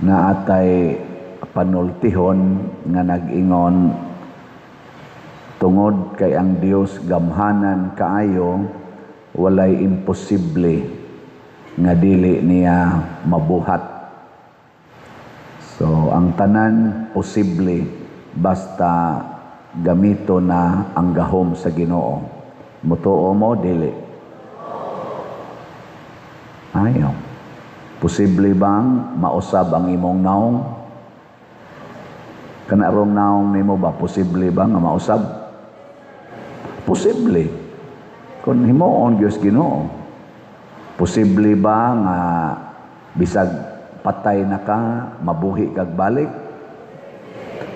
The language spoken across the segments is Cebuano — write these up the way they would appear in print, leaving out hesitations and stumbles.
Naa tay panultihon nga nag-ingon, tungod kay ang Dios gamhanan kaayo, walay imposible nga dili niya mabuhat. So ang tanan posible basta gamito na ang gahom sa Ginoo. Mutuo mo, dili? Ayo. Posible bang mausab ang imong naong? Kanarong naong nimo ba, posible ba nga mausab? Posible. Kung himuon Dios Ginoo. Posible ba nga bisag patay na ka, mabuhi kag balik?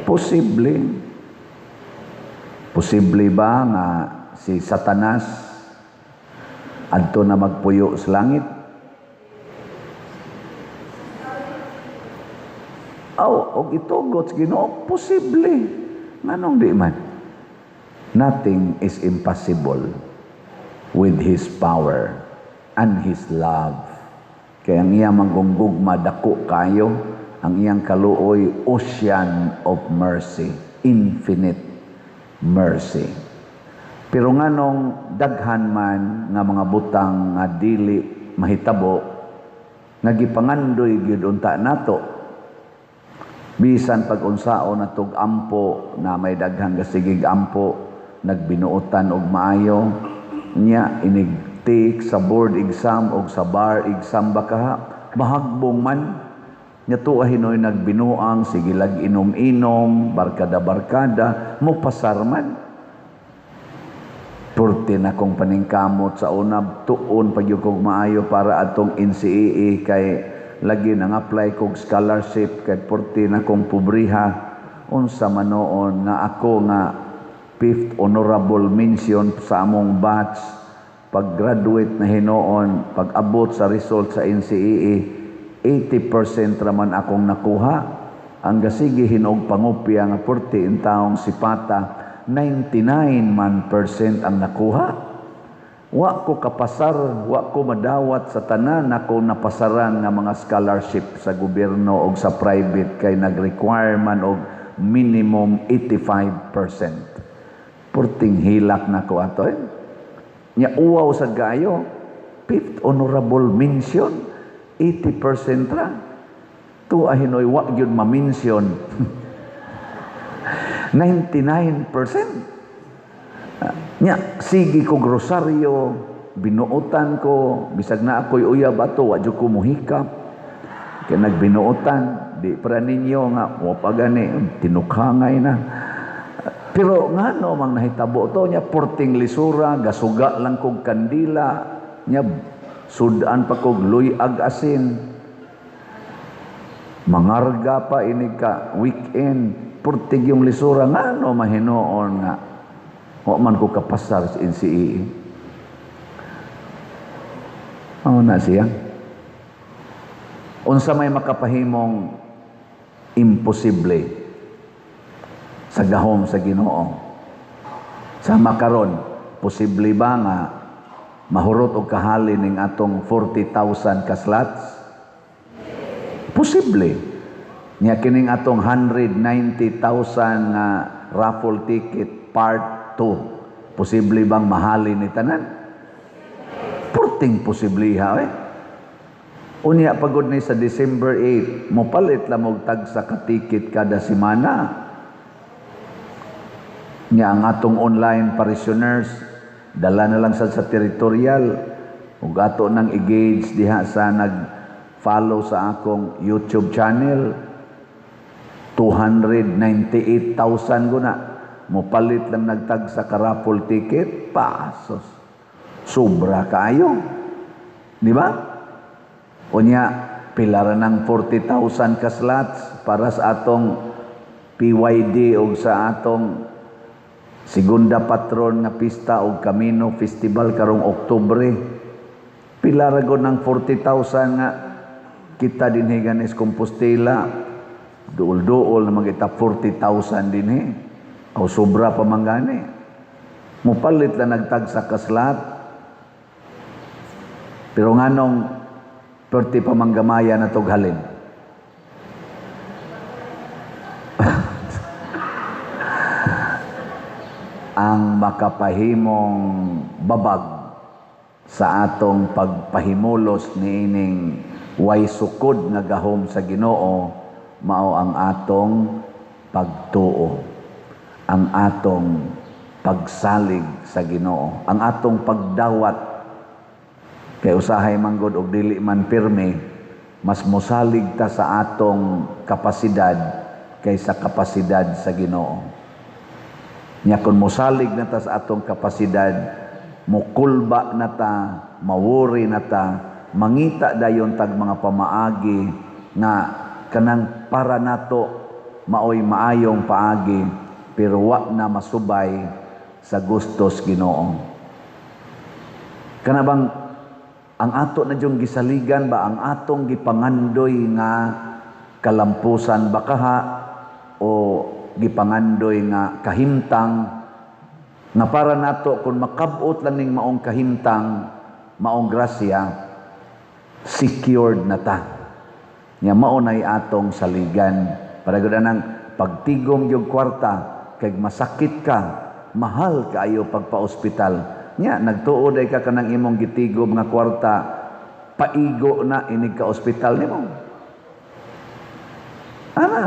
Posible. Posible ba nga si Satanas adto na magpuyo sa langit? Aw, og itugot sa Ginoo, posible. Nganong di man? Nothing is impossible with His power and His love. Kaya ang iyang manggugma dako kayo, ang iyang kaluoy ocean of mercy, infinite mercy. Pero nganong daghan man nga mga butang nga dili mahitabo nga gipangandoy gyud unta nato, bisan pag unsaon natog ampo na may daghan gasigig ampo, nagbinuotan og maayo nya, inig take sa board exam og sa bar exam ba kaha, mahagbong man nya. Tuwa hinoy nagbinuang, sige lag inom-inom, barkada-barkada, mo pasar man. Purti na kong paningkamot sa una, tuon pag kog maayo para atong NCAA kay lagi nang apply kog scholarship, kay purti na kong pobriha. Unsa manoon nga ako nga fifth honorable mention sa among batch, pag graduate na hinoon, pag abot sa result sa NCAA, 80% raman akong nakuha. Ang gasige hinog pangupya nga purti in taong sipata, 99 man percent ang nakuha. Wa ko kapasar, wa ko madawat sa tanan ako napasaran nga mga scholarship sa gobyerno o sa private kay nag-require man og minimum 85%. Purting hilak na ko ato eh. Nya uwaw sa gayo, fifth honorable mention, 80% ra. Tuwa hinoy wa gyud ma-mention. 99%. Nya, sige kog rosaryo, binuotan ko, bisag na ako'y uyab ato, wa jud ko muhikap. Kaya nagbinuotan, di para ninyo nga, wa pa gani, tinukhangay na. Pero ngano mang nahitabo to nya, porting lisura, gasuga lang kog kandila, nya sudan pa kog luyag asin. Mangarga pa inig ka weekend, portig yung lisura, ngano mahinoon nga wa man ko kapasar sa NCAA? Mao na siya. Unsa may makapahimong imposible sa gahom sa Ginoo? Sa makaron, posible ba nga mahurot og kahalin ning atong 40,000 ka slots? Posible. Nya kining atong 190,000 nga raffle ticket part 2, posible bang mahalin ni tanan? Purting posibliha eh. Unya pagod ni sa December 8, mopalit lang og tagsa ka ticket kada semana. Nya ang atong online parishioners, dala na lang sa territorial ug ato nang i-gauge diha sa nag-follow sa akong YouTube channel, 298,000 guna. Mopalit lang nagtag sa ka-raffle ticket, pasos. Sobra kaayo. Di ba? Unya, pila ra ng 40,000 ka slots para sa atong PYD o sa atong Segunda Patron nga pista og Camino Festival karong Oktubre. Pila ra gud ng 40,000 nga kita dinhi ganis Compostela. Duol-duol na magita 40,000 dinhi. O sobra pa man gani. Mupalit lang nagtagsa ka slot. Pero nganong perti pa manggamaya na tog halin? Ang makapahimong babag sa atong pagpahimulos niining way sukod nga gahom sa Ginoo mao ang atong pagtuo, ang atong pagsalig sa Ginoo, ang atong pagdawat. Kay usahay manggod og dili man pirmi, mas mosalig ta sa atong kapasidad kaysa kapasidad sa Ginoo. Nya kung mosalig na ta sa atong kapasidad, mokulba na ta, mawuri na ta, mangita dayon tag mga pamaagi nga kanang para nato maoy maayong paagi, pero wa na masubay sa gustos Ginoo. Kana bang ang ato na dyong gisaligan ba, ang atong gipangandoy nga kalampusan ba kaha o gipangandoy nga kahimtang nga para nato kung makabot lang ning maong kahimtang, maong grasya, secured na ta. Nya mao nay atong saligan. Para gud anang pagtigom gyud kwarta kay masakit ka, mahal kaayo pagpa-ospital. Nya nagtuo day ka kanang imong gitigom nga kwarta paigo na inig ka ospital nimo. Ana,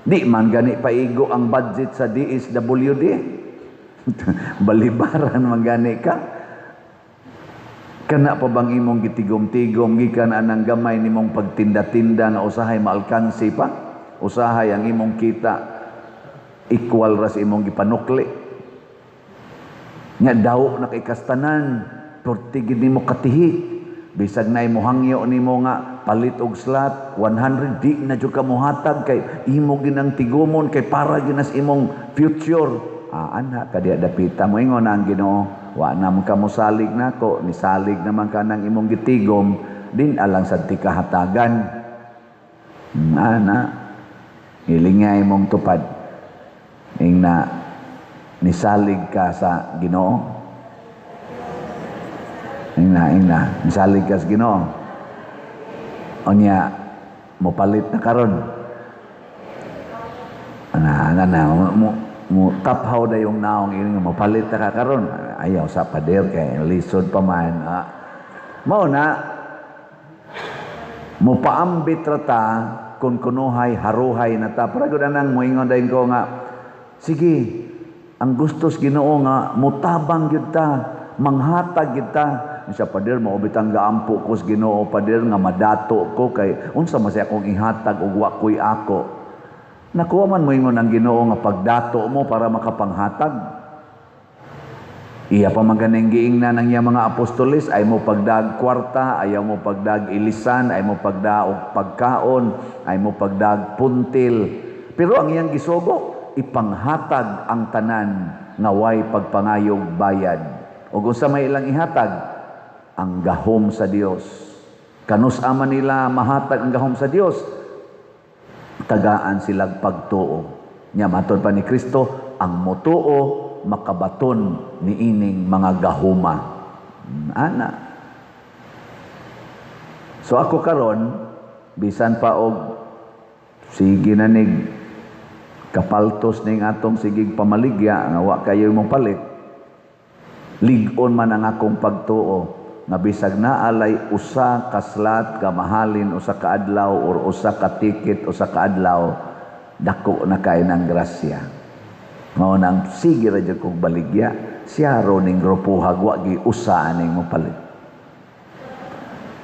di man gani paigo ang budget sa DSWD. Balibaran man gani ka. Kana pa bang imong gitigom-tigom gikan anang gamay nimong pagtinda-tinda nga usahay maalkansi pa? Usahay ang imong kita equal ra sa imong gipanukli. Nya daw na kay kastanan, perti gid nimo katihi. Bisag na imo hangyo nimo nga palit og slot 100, di na jud ka mohatag kay imo ginang tigumon kay para ginas imong future. Ah, anha kadiya dapita mo ingon ang Ginoo, wa na man ka mosalig nako, nisalig naman ka nang imong gitigom, din alang sad ti kahatagan. Ana, hilingay imong tupad. Ing na nisalig ka sa Ginoo. Ing na, nisalig ka sa Ginoo. Unya, mopalit na karon. Ana, ana na, mo taphaw na yung naong ini, mopalit na ka karon. Ayaw sa pader kay lisod pa man. Ah. Mao na, mopaambit ra ta kung kunuhay haruhay na ta. Para gud anang moingon dayon ko nga, sige, ang gustos Ginoo nga mutabang gyud ta, manghatag gyud ta. Sa pader mao bitang gaampo ko sa Ginoo, pader, nga madato ko kay unsa man siya akong ihatag og wa ko'y ako. Nakuha man moingon ang Ginoo nga pagdato mo para makapanghatag. Iya pa man ganing giingnan ang iya mga apostoles, ay mo pagdag kwarta, ayaw mo pagdag ilisan, ay mo pagdag og pagkaon, ay mo pagdag puntil. Pero ang iyang gisugo, ipanghatag ang tanan nga way pagpangayog bayad. Ug unsa may ilang ihatag? Ang gahom sa Dios. Kanus ama nila mahatag ang gahom sa Dios? Tagaan silag pagtuo. Nya matod pa ni Kristo, ang motuo makabaton niining mga gahuma. Ana. So ako karon bisan pa og sige na nig kapaltos ning atong sigig pamaligya nga wa kayo imong palit, lig-on man ang akong pagtuo nga bisag naalay usa ka slot ka mahalin usa ka adlaw or usa ka ticket usa ka adlaw, dako na kay ng grasya. Mao nang sige ra jud kog baligya, siyaro ning grupo wa gi usa aning mopalit.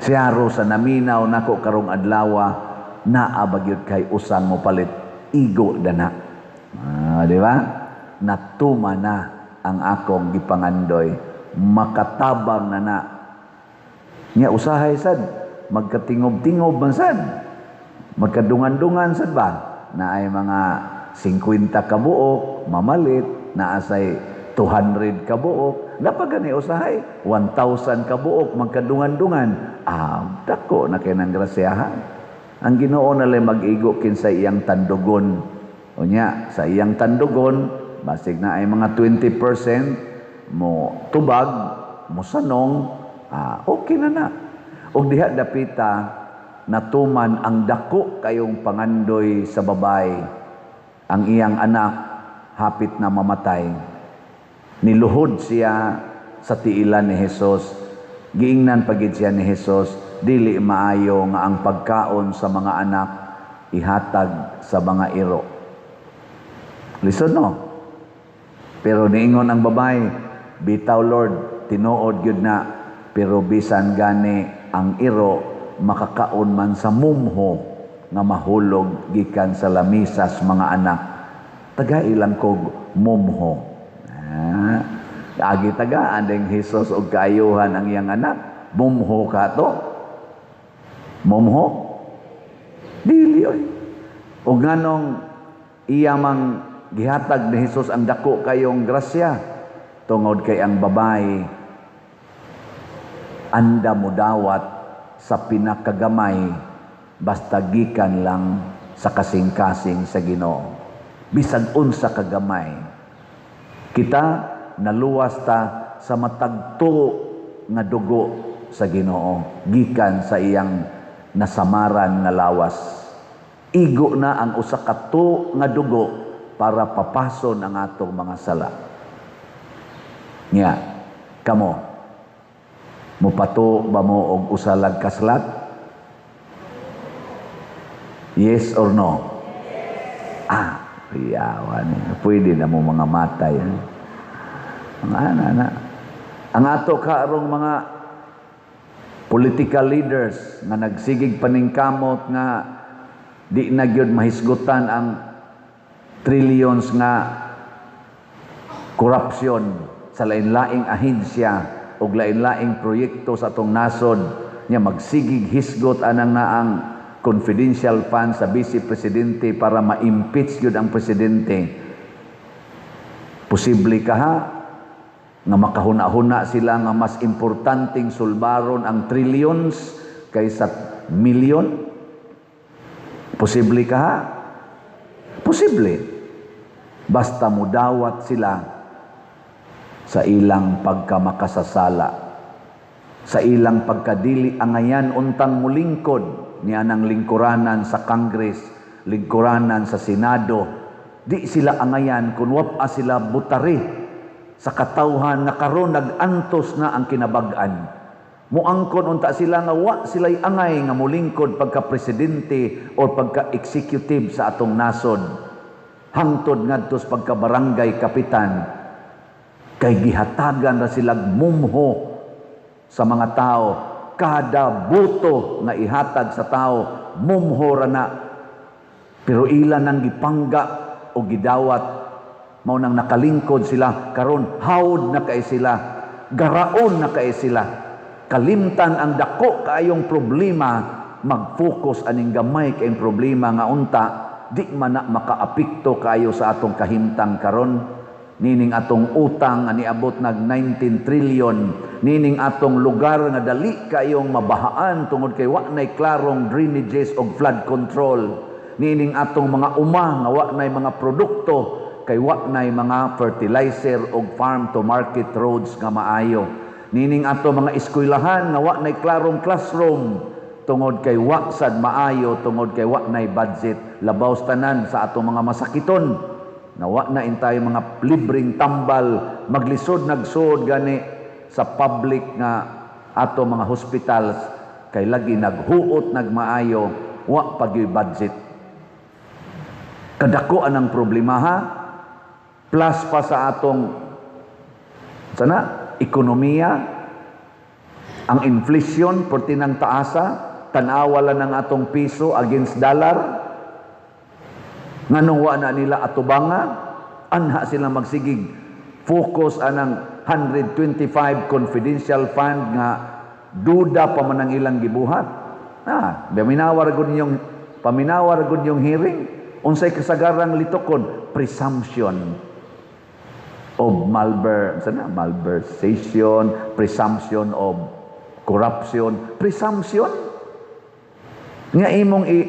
Siyaro sa naminaw nako karong adlawa, naa ba gyud kay usang mopalit, igo dana. Ah, di ba? Natuma na ang akong gipangandoy, makatabang na na. Nya usahay sad magkatingob-tingob man sad. Magkadungan-dungan sad ba? Na ay mga 50 kabuok mamalit, naa say 200 kabuok. Napa gani usahay 1,000 kabuok magkadungan-dungan. Ah, dako na kay nang grasyahan. Ang Ginoo na lay mag-igo kinsa iyang tandugon. Unya, sa iyang tandugon, basig na ay mga 20% mo tubag, mo sanong, ah, okay na na. Og diha dapita natuman ang dako kayong pangandoy sa babay. Ang iyang anak hapit na mamatay. Niluhod siya sa tiilan ni Jesus. Giingnan pa gyud siya ni Jesus, "Dili maayo nga ang pagkaon sa mga anak ihatag sa mga iro." Lisod, no? Pero niingon ang babae, "Bitaw, Lord, tinuod gyud na, pero bisan gani ang iro makakaon man sa mumho nga mahulog gikan sa lamisas mga anak. Tagai lang kog mumho." Ah, agi tagaan ding Jesus og kaayuhan ang iyang anak. Mumho ka to? Mumho? Dili oy. Og nganong iya mang gihatag ni Jesus ang dako kayong grasya? Tungod kay ang babae anda modawat sa pinakagamay basta gikan lang sa kasing-kasing sa Ginoo. Bisag unsa kagamay. Kita naluwas ta sa matag tuo nga dugo sa Ginoo gikan sa iyang nasamaran nga lawas. Igo na ang usa ka tuo nga dugo para papason ang atong mga sala. Nya, kamo, mupato ba mo og usa lang kaslat? Yes or no? Ah, yawa ni. Pwede na mo mga matay. Eh. Mga ana na. Ang ato karong mga political leaders nga nagsigig paningkamot nga di na gyud mahisgutan ang trillions nga korupsyon sa lain-laing ahensya o lain-laing proyekto sa atong nasod nya, magsigig hisgot anang na ang confidential fund sa vice presidente para ma-impeach gyud ang presidente. Posible kaha nga makahuna-huna sila nga mas importanteng sulbaron ang trillions kaysa milyon? Posible kaha? Posible. Basta mudawat sila sa ilang pagkamakasasala, sa ilang pagkadili angayan untang mulingkod niya ng lingkuranan sa Congress, lingkuranan sa Senado. Di sila angayan kung wapa sila butari sa katawhan nga karon nag-antos na ang kinabag-an. Muangkon unta sila nga wa sila'y angay nga mulingkod pagka-presidente o pagka-executive sa atong nasod, hangtod ngadto sa pagka-barangay kapitan, kay gihatagan ra silag mumho sa mga tao. Kada boto nga ihatag sa tao, mumho ra na, pero ila nang gipangga o gidawat. Mao nang nakalingkod sila karon, hawd na kay sila, garaon na kay sila. Kalimtan ang dako kaayong problema, mag-focus aning gamay kayong problema nga unta di man na makaapekto kaayo sa atong kahimtang karon, nining atong utang nga niabot nag 19 trillion, nining atong lugar nga dali kayong mabahaan tungod kay wa nay klarong drainages og flood control, nining atong mga uma nga wa nay mga produkto kay wa nay mga fertilizer og farm to market roads nga maayo, nining ato mga eskwelahan nga wa nay klarong classroom tungod kay wa sad maayo, tungod kay wa nay budget, labaw sa tanan sa atong mga masakiton na wa na intay mga libreng tambal, maglisod nagsod gani sa public nga ato mga hospitals kay lagi naghuot nagmaayo, wa pa gyud budget. Kadako ang problema ha, plus pa sa atong sana ekonomiya, ang inflation perti ng taasa. Tanawa lang ng atong piso against dollar. Nganong wa na nila atubanga? Anha sila magsigig focus anang 125 confidential fund nga duda pa man ang ilang gibuhat. Ah, paminawar gud yung hearing. Unsay kasagarang litukon? Presumption of sana malversation, presumption of corruption, presumption nga imong i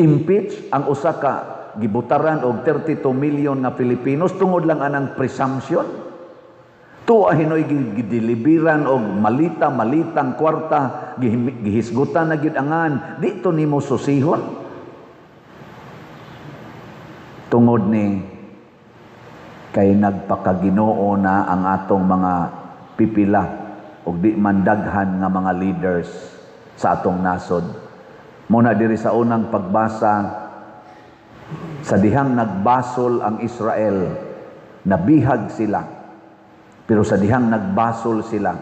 impeach ang usa ka gibutaran og 32 million nga Filipinos tungod lang anang presumption. Tuwa hinoy gideliveran og malita malitang kwarta, gihisgutan na gyud angan dito nimo susihon tungod ni Kay nagpakaginoo na ang atong mga pipila ug di man daghan nga mga leaders sa atong nasod. Muna diri sa unang pagbasa, sa dihang nagbasol ang Israel, nabihag sila. Pero sa dihang nagbasol sila,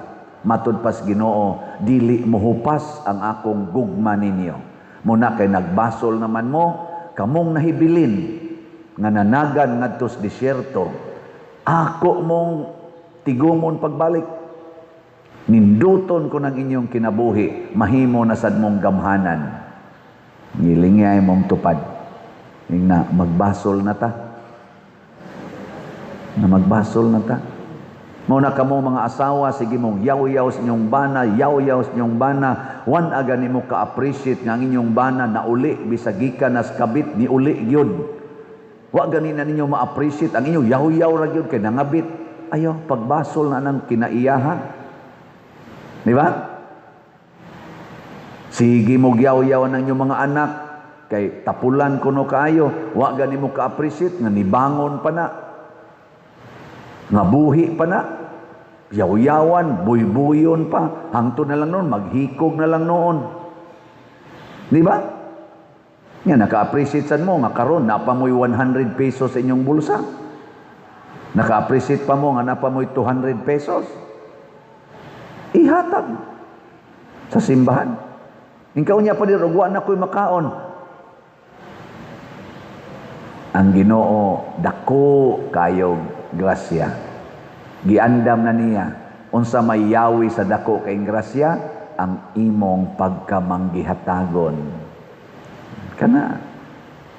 matud pas Ginoo, dili mohupas ang akong gugma ninyo. Muna kay nagbasol naman mo, kamong nahibilin nga nanagan ngadto sa disyerto, ako mong tigumon pagbalik. Ninduton ko ng inyong kinabuhi, mahimo na sad mong gamhanan. Ngilingay mong tupad. Ingna, magbasol na ta. Na magbasol na ta. Muna kamo mga asawa, sige mong yaw-yaw sa inyong bana, yaw-yaw sa inyong bana. Wan aga nimo ka-appreciate nga ang inyong bana nauli, bisag gikan nas kabit, ni uli gyud. Wa gani na ninyo ma-appreciate ang inyong yaw-yaw ra gyud kay nangabit. Ayo, pagbasol na nang kinaiyaha. Di ba? Sige mo yaw-yaw ng inyong mga anak kay tapulan kuno kaayo, wa gani mo ka-appreciate nga nibangon pa na, nga buhi pa na, yaw-yawan, buybuyon pa, hangtod na lang noon, maghikog na lang noon. Di ba? Nga naka-appreciate sad mo nga karon napa mo'y 100 pesos sa inyong bulsa. Naka-appreciate pa mo nga napa mo'y 200 pesos. Ihatag sa simbahan. Ikaw niya pa dir, wa na ko'y makaon. Ang Ginoo dako kayog grasya. Giandam na niya unsa may yawi sa dako kay grasya, ang imong pagkamanggihatagon. Kana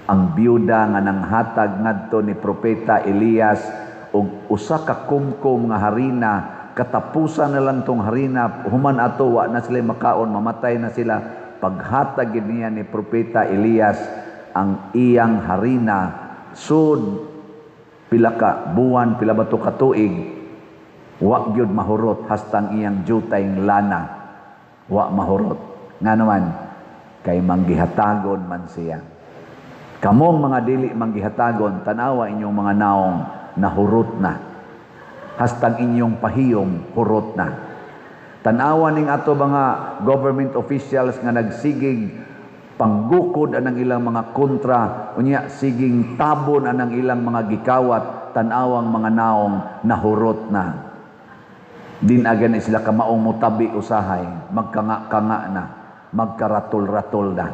ang biyuda nga nanghatag ngadto ni Propeta Elias og usa ka kumkum nga harina, katapusan na lang tong harina, human ato wa na sila makaon, mamatay na sila. Paghatag gid niya ni Propeta Elias ang iyang harina, sud pila ka buwan, pila ba to ka tuig, wa gyud mahurot hastang iyang jutay lana, wa mahurot. Ngano man, kay manggihatagon man siya. Kamong mga dili manggihatagon, tanawa inyong mga naong nahurot na. Hastang inyong pahiyom hurot na. Tanawa ning ato mga government officials nga nagsigig panggukod anang ilang mga kontra, unya siging tabon anang ilang mga gikawat, tanawang mga naong nahurot na. Din agan sila kamaong mutabi usahay, magkanga-kanga na, magkaratol-ratol na.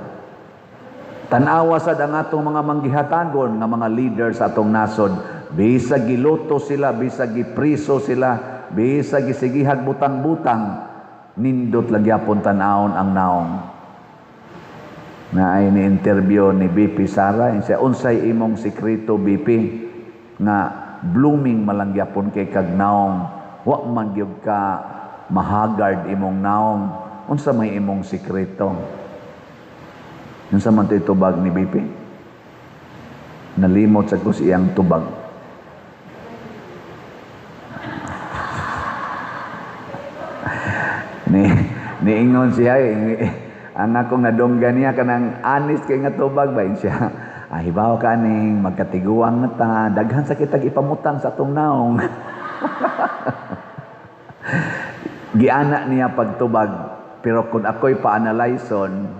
Tanawa sad ang atong mga manggihatagon nga mga leader sa atong nasod, bisag giluto sila, bisag gipriso sila, bisag gisigihag butang-butang, nindot lang gyapon tan-awon ang naong. Na ay ni-interview ni BP Sara, siya, unsay imong sekreto BP nga blooming malang gyapon kay kag naong, wa man gyud ka mahagard imong naong, unsa may imong sekreto? Unsa man to'y tubag ni BP? Nalimot sa kus iyang tubag. Niingon siya, ang akong nadunggan niya kanang anis kay nga tubag ba siya. Ah, hibaw ka ning magkatiguang na ta, daghan sa kitag ipamutang sa atong naong. Giana niya pagtubag, pero kung ako'y pa-analyson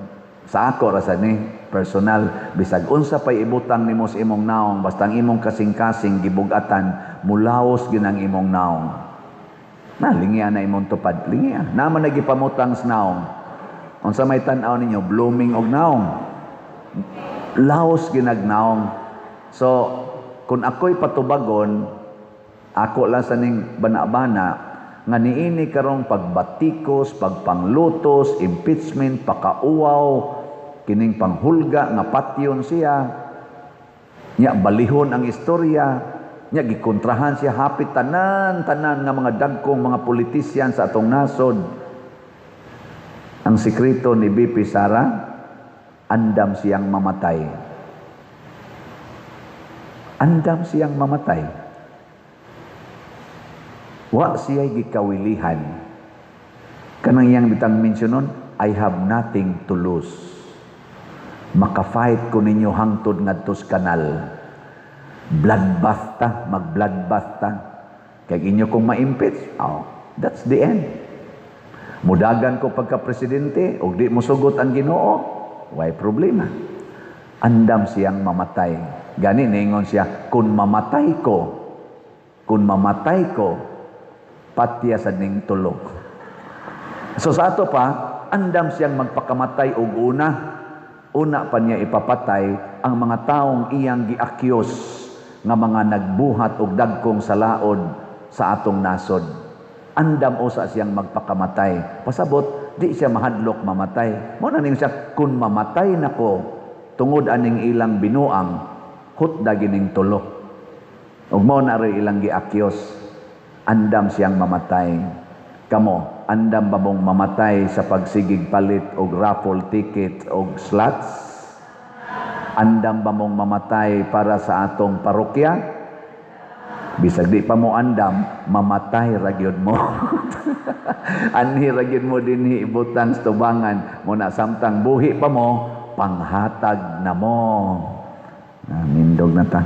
sa ako ra sad ni personal, bisag unsa pay ibutang nimo sa imong naong, basta ang imong kasing-kasing gibugatan, mulaos gyud ang imong naong. Na lingya na imong tupad, lingya. Naman nagipamutang sa naong. Unsa may tan-aw ninyo, blooming og naong. Laos ginag naong. So, kung ako'y patubagon, ako lang sa ning bana-bana, nga niini karong pagbatikos, pagpanglutos, impeachment, pakauwaw, kining panghulga nga patyon siya, nya balihon ang istorya, nya gikontrahan siya hapit tanan-tanan nga mga dagkong mga politisyan sa atong nasod. Ang sekreto ni BP Sara, andam siyang mamatay. Andam siyang mamatay. Wa siya'y gikawilihan. Kanang iyang bitang mensyonon, I have nothing to lose. Maka-fight ko ninyo hangtod ngadto sa kanal. Bloodbath ta, mag-bloodbath ta. Kay inyo kong ma-impeach, oh, that's the end. Mudagan ko pagka-presidente, og di mosugot ang Ginoo, way problema. Andam siyang mamatay. Gani ningon siya, "Kung mamatay ko, kung mamatay ko, patya sa ning tulo." So sa ato pa, andam siyang magpakamatay og una. Una pa niya ipapatay ang mga taong iyang gi-accuse nga mga nagbuhat og dagkong salaod sa atong nasod. Andam usa siyang magpakamatay. Pasabot, di siya mahadlok mamatay. Mao na ning siya, "Kung mamatay nako tungod aning ilang binuang, hutda gining tulo." Ug mao na rin ilang gi-accuse. Andam siyang mamatay. Kamo, andam ba mong mamatay sa pagsigig palit og raffle ticket og slots? Andam ba mong mamatay para sa atong parokya? Bisag di pa mo andam, mamatay ra gyud mo. Anhi ra gyud mo dinhi ibutang sa tubangan mo na samtang buhi pa mo, panghatag na mo. Ah, nindog na ta.